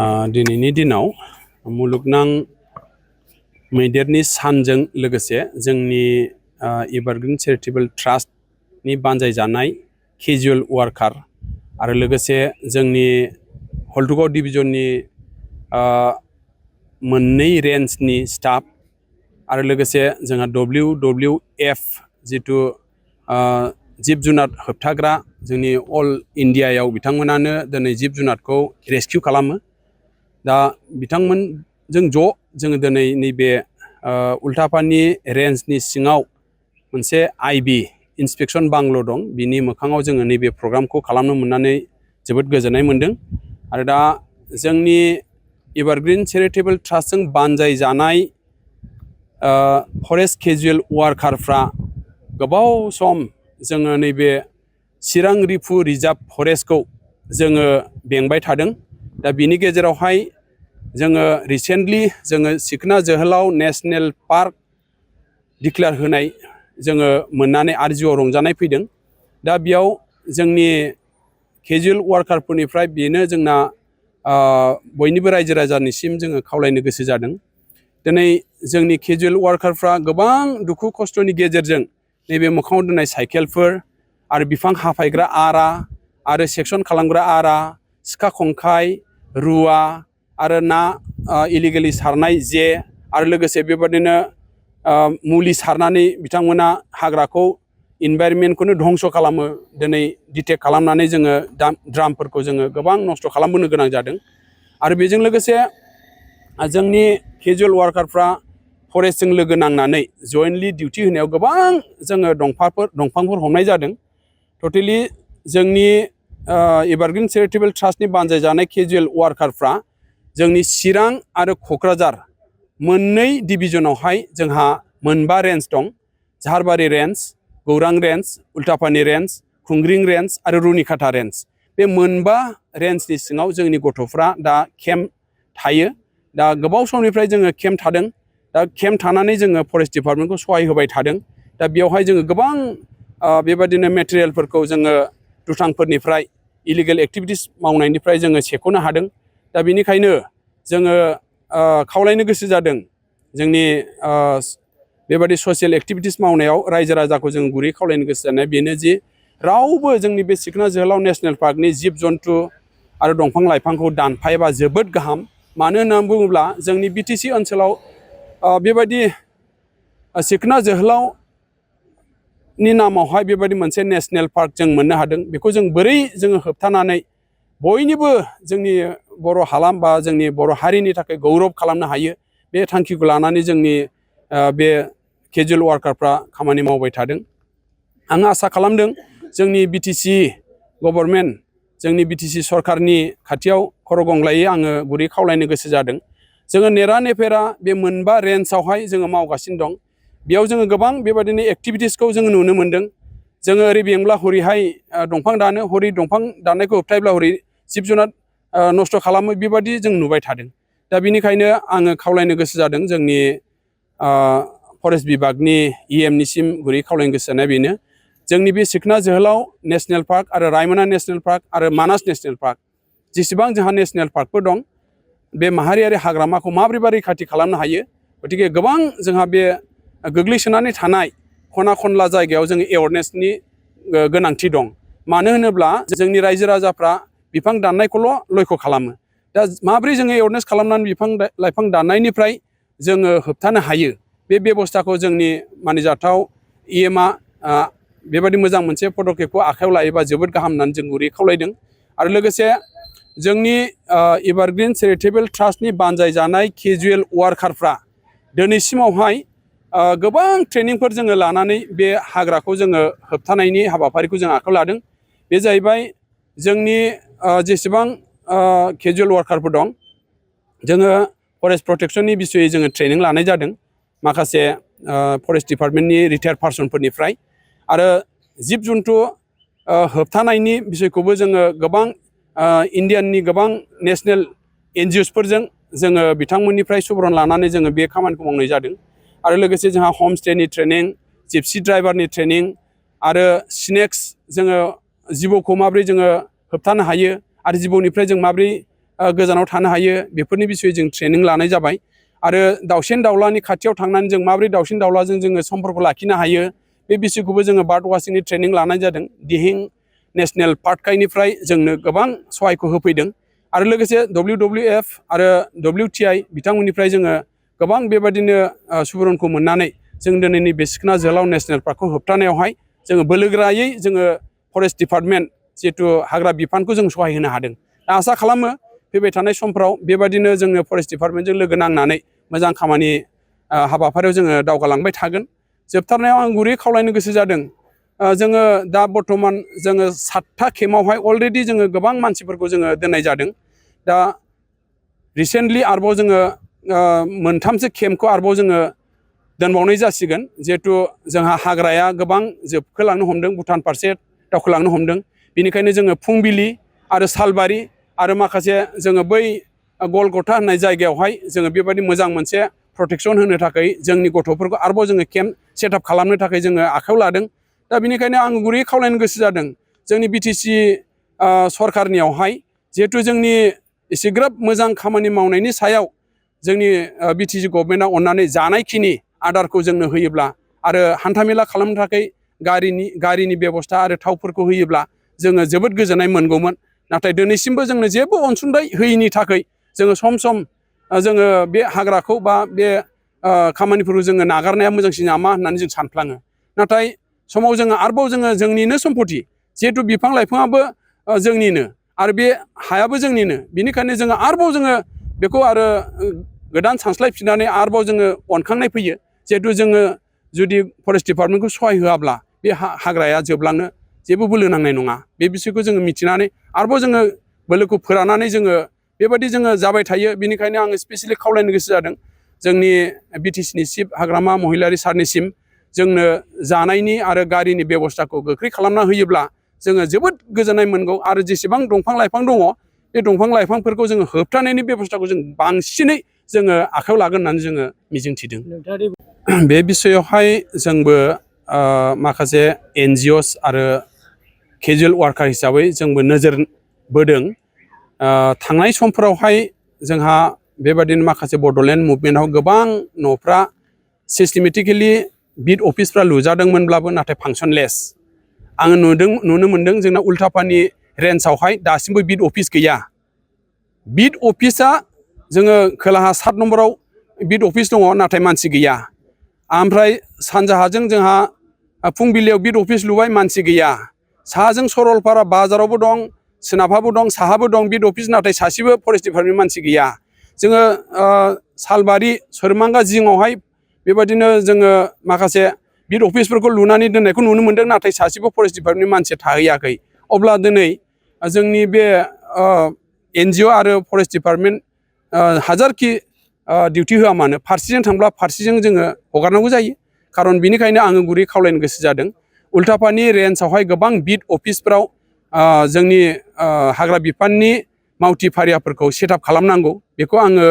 दिनैनि दिनाव मुलुगनां मैदेरनि सानजों लोगोसे जोंनि एभारग्रीन चेरिटेबल ट्रास्टनि बानजायजानाय केजुएल वार्कार आरो लोगोसे जोंनि हल्टुगाव डिभिजननि मोननै रेन्जनि स्टाफ आरो लोगोसे जोंहा WWF जितु जिब जुनार होबथाग्रा जोंनि अल इन्डियायाव बिथांमोनानो दिनै जिब जुनारखौ रेस्किउ खालामो। दा बिथांमोनजों जोङो दिनै नैबे उल्टापानि रेन्जनि सिङाव मोनसे आइबि इन्सपेक्सन बांल' दं, बिनि मोखाङाव जोङो नैबे प्रग्रामखौ खालामनो मोननानै जोबोद गोजोननाय मोनदों। आरो दा जोंनि एभारग्रीन चेरिटेबल ट्रास्टजों बानजायजानाय फरेस्ट केजुएल वार्कारफ्रा गोबाव सम जोङो नैबे चिरां रिफु रिजार्भ फरेस्टखौ जोङो बेंबाय थादों। दा बिनि गेजेरावहाय जोङो रिसेन्टलि जोङो सिखना जोहोलाव नेशनेल पार्क डिक्लेयार होनाय जोङो मोननानै आरो जिउआव रंजानाय फैदों। दा बेयाव जोंनि केजुएल वार्कारफोरनिफ्राय बेनो जोंना बयनिबो रायजो राजानिसिम जोङो खावलायनो गोसो जादों। दिनै जोंनि केजुएल वार्कारफ्रा गोबां दुखु खस्थ'नि गेजेरजों नैबे मोखाङाव दोननाय साइकेलफोर आरो बिफां हाफायग्रा आरा आरो सेक्सन खालामग्रा आरा, सिखा खंखाइ, रुवा आरो ना इलिगेलि सारनाय जे आरो लोगोसे बेबादिनो मुलि सारनानै बिथांमोना हाग्राखौ इनभाइरनमेन्टखौनो धंस' खालामो। दिनै डिटेक्ट खालामनानै जोङो ड्रामफोरखौ जोङो गोबां नस्थ' खालामबोनो गोनां जादों। आरो बेजों लोगोसे जोंनि केजुएल वार्कारफ्रा फरेस्टजों लोगो नांनानै जयेन्टलि डिउटि होनायाव गोबां जोङो दंफांफोर हमनाय जादों। टटेलि जोंनि एभारग्रीन चेरिटेबल ट्रास्टनि बानजायजानाय केजुएल वार्कारफ्रा जोंनि चिरां आरो क'क्राझार मोननै डिभिजनावहाय जोंहा मोनबा रेन्ज दं। झारबारि रेन्ज, गौरां रेन्ज, उल्टापानि रेन्ज, खुंग्रिं रेन्ज आरो रुनिकाटा रेन्ज। बे मोनबा रेन्जनि सिङाव जोंनि गथ'फ्रा दा केम्प थायो। दा गोबाव समनिफ्राय जोङो केम्प थादों। दा केम्प थानानै जोङो फरेस्ट डिपार्टमेन्टखौ सहाय होबाय थादों। दा बेयावहाय जोङो गोबां बेबादिनो मेटेरियेलफोरखौ जोङो दुथांफोरनिफ्राय इलिगेल एक्टिभिटिस मावनायनिफ्राय जोङो सेख'नो हादों। दा बेनिखायनो जोङो खावलायनो गोसो जादों जोंनि बेबादि ससियेल एक्टिभिटिस मावनायाव रायजो राजाखौ जों गुरै खावलायनो गोसो जानाया बेनो जि रावबो जोंनि बे सिखना जोहोलाव नेशनेल पार्कनि जिब जन्थु आरो दंफां लाइफांखौ दानफायबा जोबोद गाहाम। मानो होननानै बुङोब्ला जोंनि बिटिसि ओनसोलाव बेबायदि सिखना जोहोलावनि नामावहाय बेबायदि मोनसे नेशनेल पार्क जों मोननो हादों। बेखौ जों बोरै जोङो होबथानानै बयनिबो जोंनि बर' हालाम बा जोंनि बर' हारिनि थाखाय गौरब खालामनो हायो, बे थांखिखौ लानानै जोंनि बे केजुएल वार्कारफ्रा खामानि मावबाय थादों। आं आसा खालामदों जोंनि बिटिसि गभर्नमेन्ट, जोंनि बिटिसि सरकारनि खाथियाव खर' गंग्लायै आङो गुरै खावलायनो गोसो जादों। जोङो नेरा नेफेरा बे मोनबा रेन्जआवहाय जोङो मावगासिनो दं। बेयाव जोङो गोबां बेबादिनो एक्टिभिटिसखौ जोङो नुनो मोनदों। जोङो ओरै बेंब्ला हरैहाय दंफां दानो, हरै दंफां दाननायखौ होबथायब्ला हरै जिब जुनार नस्थ' खालामो, बेबादि जों नुबाय थादों। दा बेनिखायनो आङो खावलायनो गोसो जादों जोंनि फरेस्ट बिभागनि EMनिसिम गुरै खावलायनो गोसो जानाया बेनो, जोंनि बे सिखना जोहोलाव नेशनेल पार्क आरो रायमना नेशनेल पार्क आरो मानास नेशनेल पार्क जेसेबां जोंहा नेशनेल पार्कफोर दं, बे माहारियारि हाग्रामाखौ माबोरैबा रैखाथि खालामनो हायो। गतिके गोबां जोंहा बे गोग्लैसोनानै थानाय खना खनला जायगायाव जोङो एवारनेसनि गोनांथि दं। मानो होनोब्ला जोंनि रायजो राजाफ्रा बिफां दाननायखौल' लयख' खालामो। दा माब्रै जोङो एवारनेस खालामनानै बिफां लाइफां दाननायनिफ्राय जोङो होबथानो हायो, बे बेबस्थाखौ जोंनि मानिजाथाव EMआ बेबायदि मोजां मोनसे पदकेपखौ आखायाव लायोबा जोबोद गाहाम होननानै जों गुरै खावलायदों। आरो लोगोसे जोंनि एभारग्रीन चेरिटेबल ट्रास्टनि बानजायजानाय केजुएल वार्कारफ्रा दिनैसिमावहाय गोबां ट्रेनिंफोर जोङो लानानै बे हाग्राखौ जोङो होबथानायनि हाबाफारिखौ जों आखायाव लादों। बे जाहैबाय जोंनि जेसेबां केजुएल वार्कारफोर दं, जोङो फरेस्ट प्रटेक्सननि बिसयै जोङो ट्रेनिं लानाय जादों माखासे फरेस्ट डिपार्टमेन्टनि रिटायार्ड पार्सनफोरनिफ्राय। आरो जिब जुन्थु होबथानायनि बिसयखौबो जोङो गोबां इन्डियाननि गोबां नेशनेल NGOsफोरजों जोङो बिथांमोननिफ्राय सुबुरुन लानानै जोङो बे खामानिखौ मावनाय जादों। आरो लोगोसे जोंहा हमस्टेनि ट्रेनिं, जिपसि ड्राइभारनि ट्रेनिं आरो स्नेक्स, जोङो जिबौखौ माबोरै जोङो होबथानो हायो आरो जिबौनिफ्राय जों माबोरै गोजानाव थानो हायो बेफोरनि बिसयै जों ट्रेनिं लानाय जाबाय आरो दाउसिन दाउलानि खाथियाव थांनानै जों माबोरै दाउसिन दाउलाजों जोङो सम्पर्क लाखिनो हायो बे बिसयखौबो जोङो बार्ड वाचिंनि ट्रेनिं लानाय जादों दिहिं नेशनेल पार्कनिफ्राय जोंनो गोबां सहायखौ होफैदों आरो लोगोसे WWF आरो WTI बिथांमोननिफ्राय जोङो गोबां बेबादिनो सुबुरुनखौ मोननानै जों दिनैनि बे सिखोना जोहोलाव नेशनेल पार्कखौ होबथानायावहाय जोङो बोलोगोरायै जोङो फरेस्ट डिपार्टमेन्ट जिहेथु हाग्रा बिफानखौ जों सहाय होनो हादों दा आसा खालामो फैबाय थानाय समफ्राव बेबादिनो जोङो फरेस्ट डिपार्टमेन्टजों लोगो नांनानै मोजां खामानि हाबाफारियाव जोङो दावगालांबाय थागोन जोबथारनायाव आं गुरै खावलायनो गोसो जादों जोङो दा बर्थमान जोङो 7था केम्पआवहाय अलरेडि जोङो गोबां मानसिफोरखौ जोङो दोननाय जादों दा रिसेन्टलि आरोबाव जोङो मोनथामसो केम्पखौ आरोबाव जोङो दोनबावनाय जासिगोन जिहेथु जोंहा हाग्राया गोबां जोबखोलांनो हमदों भुटान फारसे दावखोलांनो हमदों बेनिखायनो जोङो फुंबिलि आरो सालबारि आरो माखासे जोङो बै गलगथा होननाय जायगायावहाय जोङो बेबायदि मोजां मोनसे प्रटेक्सन होनो थाखाय जोंनि गथ'फोरखौ आरोबाव जोङो केम्प सेटआप खालामनो थाखाय जोङो आखायाव लादों दा बेनिखायनो आं गुरै खावलायनो गोसो जादों जोंनि बिटिसि सरकारनियावहाय जिहेथु जोंनि एसेग्राब मोजां खामानि मावनायनि सायाव जोंनि बिटिसि गभर्नमेन्टआ अननानै जानायखिनि आदारखौ जोंनो होयोब्ला आरो हान्थामेला खालामनो थाखाय गारिनि बेबस्था आरो थावफोरखौ होयोब्ला जोङो जोबोद गोजोननाय मोनगौमोन नाथाय दिनैसिमबो जोंनो जेबो अनसुंथाइ होयैनि थाखाय जोङो सम सम जोङो बे हाग्राखौ बा बे खामानिफोरखौ जोङो नागारनाया मोजांसिन नामा होननानै जों सानफ्लाङो नाथाय समाव जोङो आरोबाव जोंनिनो सम्पति जिहेथु बिफां लाइफाङाबो जोंनिनो आरो बे हायाबो जोंनिनो बिनिखायनो जोङो आरोबाव जोङो बेखौ आरो गोदान सानस्लायफिननानै आरोबाव जोङो अनखांनाय फैयो जिहेथु जोङो जुदि फरेस्ट डिपार्टमेन्टखौ सहाय होआब्ला बे हाग्राया जोबलांनो जेबो बोलो नांनाय नङा बे बिसयखौ जोङो मिथिनानै आरोबाव जोङो बोलोखौ फोरानानै जोङो बेबायदि जोङो जाबाय थायो बेनिखायनो आङो स्पेसियेलि खावलायनो गोसो जादों जोंनि बिटिसिनि चिफ हाग्रामा महिलारि सारनिसिम जोंनो जानायनि आरो गारिनि बेबस्थाखौ गोख्रै खालामना होयोब्ला जोङो जोबोद गोजोननाय मोनगौ आरो जेसेबां दंफां लाइफां दङ बे दंफां लाइफांफोरखौ जोङो होबथानायनि बेबस्थाखौ जों बांसिनै जोङो आखायाव लागोन होननानै जोङो मिजिंथिदों बे बिसयआवहाय जोंबो माखासे NGOs आरो केजुवेल वार्कार हिसाबै जोंबो नोजोर बोदों थांनाय समफोरावहाय जोंहा बेबादिनो माखासे बड'लेण्ड मुभमेन्टआव गोबां न'फ्रा सिस्टेमेटिकेलि बिट अफिसफ्रा लुजादोंमोनब्लाबो नाथाय फांसनलेस आङो नुनो मोनदों जोंना उल्टापानि रेन्जआवहाय दासिमबो बिट अफिस गैया बिट अफिसा जोङो खोलाहा 7 नम्बराव बिट अफिस दङ नाथाय मानसि गैया ओमफ्राय सानजाहाजों जोंहा फुंबिलियाव बिट अफिस लुबाय मानसि गैया साहाजों सरलपारा बाजारावबो दं सोनाबहाबो दं साहाबो दं बिट अफिस नाथाय सासेबो फरेस्ट डिपार्टमेन्ट मानसि गैया जोङो सालबारि सोरमांगा जिङावहाय बेबायदिनो जोङो माखासे बिट अफिसफोरखौ लुनानै दोननायखौ नुनो मोनदों नाथाय सासेबो फरेस्ट डिपार्टमेन्टनि मानसि थाहैयाखै अब्ला दिनै जोंनि बे NGO आरो फरेस्ट डिपार्टमेन्ट हाजारखि डिउटि होआ मानो फारसेजों थांब्ला फारसेजों जोङो हगारनांगौ जायो खारन बिनिखायनो आङो गुरै खावलायनो गोसो जादों उल्टापानि रेन्जआवहाय गोबां बिट अफिसफ्राव जोंनि हाग्रा बिफाननि मावथि फारियाफोरखौ सेटआप खालामनांगौ बेखौ आङो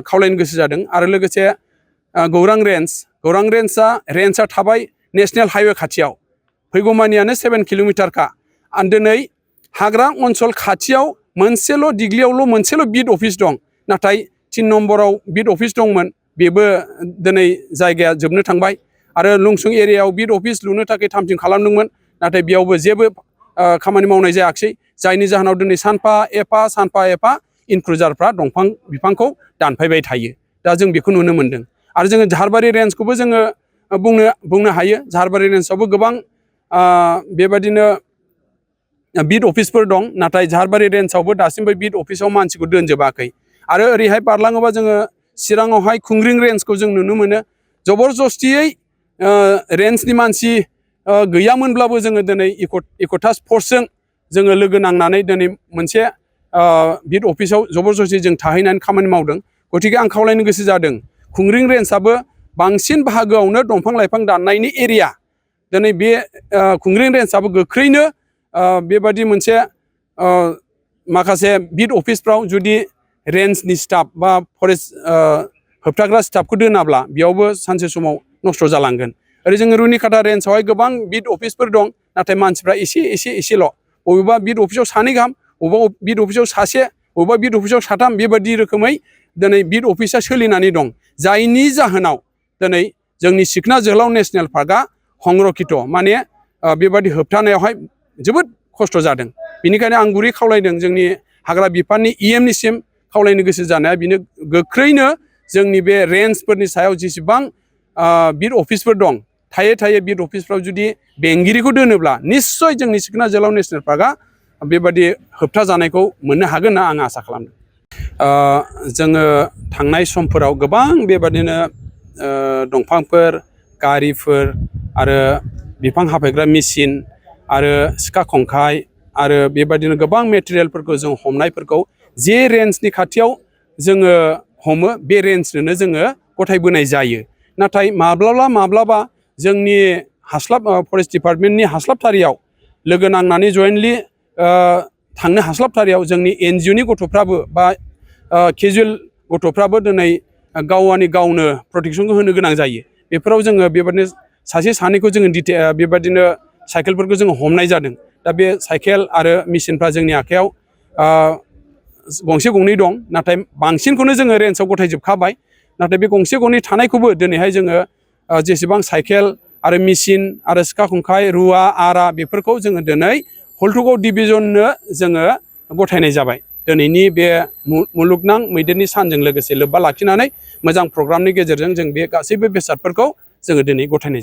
खावलायनो गोसो जादों आरो लोगोसे गौरां रेन्जआ थाबाय नेशनेल हाइवे खाथियाव फैगौमानियानो 7 किल'मिटारखा आरो दिनै हाग्रा ओनसोल खाथियाव दिग्लियावल' मोनसेल' बिट अफिस दं नाथाय 3 नम्बराव बिट अफिस दंमोन बेबो दिनै जायगाया जोबनो थांबाय आरो लुंसुं एरियायाव बिट अफिस लुनो थाखाय थाम-थिम खालामदोंमोन नाथाय बेयावबो जेबो खामानि मावनाय जायाखै जायनि जाहोनाव दिनै सानफा एफा इनक्रुजारफ्रा दंफां बिफांखौ दानफायबाय थायो दा जों बेखौ नुनो मोनदों आरो जोङो झारबारि रेन्जखौबो जोङो बुंनो हायो झारबारि रेन्जआवबो गोबां बेबायदिनो बिट अफिसफोर दं नाथाय झारबारि रेन्जआवबो दासिमबो बिट अफिसाव मानसिखौ दोनजोबाखै आरो ओरैहाय बारलाङोबा जोङो चिराङावहाय खुंग्रिं रेन्जखौ जों नुनो मोनो जबरदस्तियै रेन्जनि मानसि गैयामोनब्लाबो जोङो दिनै इक'टास फर्सजों जोङो लोगो नांनानै दिनै मोनसे बिट अफिसाव जबरदस्ति जों थाहैनानै खामानि मावदों गतिके आं खावलायनो गोसो जादों खुंग्रिं रेन्जआबो बांसिन बाहागोआवनो दंफां लाइफां दाननायनि एरिया दिनै बे खुंग्रिं रेन्जआबो गोख्रैनो बेबादि मोनसे माखासे बिट अफिसफ्राव जुदि रेन्जनि स्टाफ बा फरेस्ट होबथाग्रा स्टाफखौ दोनाब्ला बेयावबो सानसे समाव नस्थ' जालांगोन ओरै जोङो रुनिकाटा रेन्जआवहाय गोबां बिट अफिसफोर दं नाथाय मानसिफ्रा एसेल' बबेबा बिट अफिसाव 2 गाहाम बबेबा बिट अफिसाव 1 बबेबा बिट अफिसाव साथाम बेबायदि रोखोमै दिनै बिट अफिसा सोलिनानै दं जायनि जाहोनाव दिनै जोंनि सिखना जोहोलाव नेशनेल पार्कआ संरक्षित माने बेबायदि होबथानायावहाय जोबोद खस्थ' जादों बेनिखायनो आं गुरै खावलायदों जोंनि हाग्रा बिफाननि निसिम खावलायनो गोसो जानाया बेनो गोख्रैनो जोंनि बे रेन्जफोरनि सायाव जेसेबां बिट अफिसफोर दं थायै थायै बिट अफिसफ्राव जुदि बेंगिरिखौ दोनोब्ला निस्सय जोंनि सिखना जोहोलाव नेशनेल पार्कआ बेबायदि होबथा जानायखौ मोननो हागोन होनना आं आसा खालामदों जोङो थांनाय समफोराव गोबां बेबादिनो दंफांफोर गारिफोर आरो बिफां हाफायग्रा मेचिन आरो सिखा खंखाइ आरो बेबादिनो गोबां मेटेरियेलफोरखौ जों हमनायफोरखौ जे रेन्जनि खाथियाव जोङो हमो बे रेन्जनोनो जोङो गथायबोनाय जायो नाथाय माब्लाबा जोंनि फरेस्ट डिपार्टमेन्टनि हास्लाबथारियाव लोगो नांनानै जयेन्टलि थांनो हास्लाबथारियाव जोंनि एनजिअनि गथ'फ्राबो बा केजुवेल गथ'फ्राबो दिनै गावनो प्रटेक्सनखौ होनो गोनां जायो बेफोराव जोङो बेबादिनो सासे सानैखौ जोङो बेबादिनो साइकेलफोरखौ जोङो हमनाय जादों दा बे साइकेल आरो मेचिनफ्रा जोंनि आखायाव गंसे गंनै दं नाथाय बांसिनखौनो जोङो रेन्जआव गथायजोबखाबाय नाथाय बे गंसे गंनै थानायखौबो दिनैहाय जोङो जेसेबां साइकेल आरो मेचिन आरो सिखा खंखाइ रुवा आरा बेफोरखौ जोङो दिनै हल्टुगाव डिभिजननो जोङो गथायनाय जाबाय दिनैनि बे मुलुगनां मैदेरनि सानजों लोगोसे लोब्बा लाखिनानै मोजां प्रग्रामनि गेजेरजों जों बे गासैबो बेसादफोरखौ जोङो दिनै गथायनाय